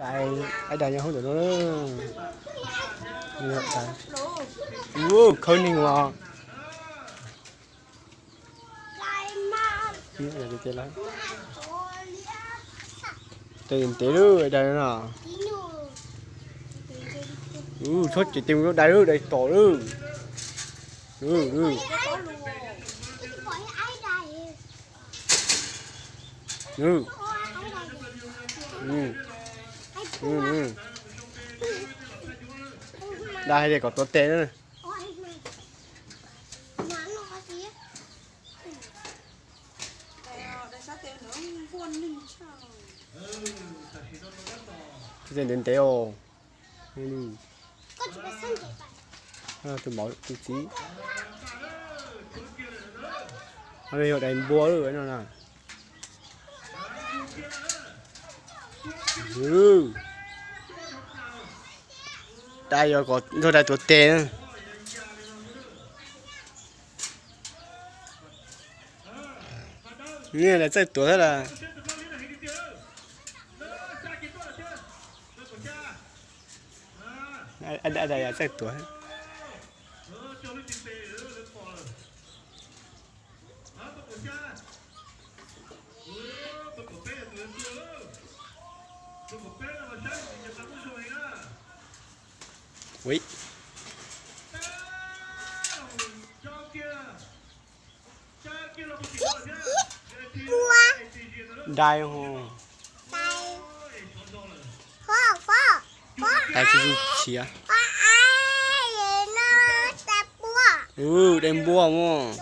Dais, dais nyob hauv ntawm no. Ua khawb neeg os. Tes ntev lawm dais no. Tshuab ces tes mus dais lawm, dais tom lawm. Dais hais tias kom tuav tes na. Tes ntev ntev os. Tus maum tus txiv. Yog dais npua lawm no na. Dais yog kom nrog dais tuav tes na. Dais txawj tuav thiab las. Dais txawj tuav. Dais ho. Dais tsis tsis chiav. Dais npua mog.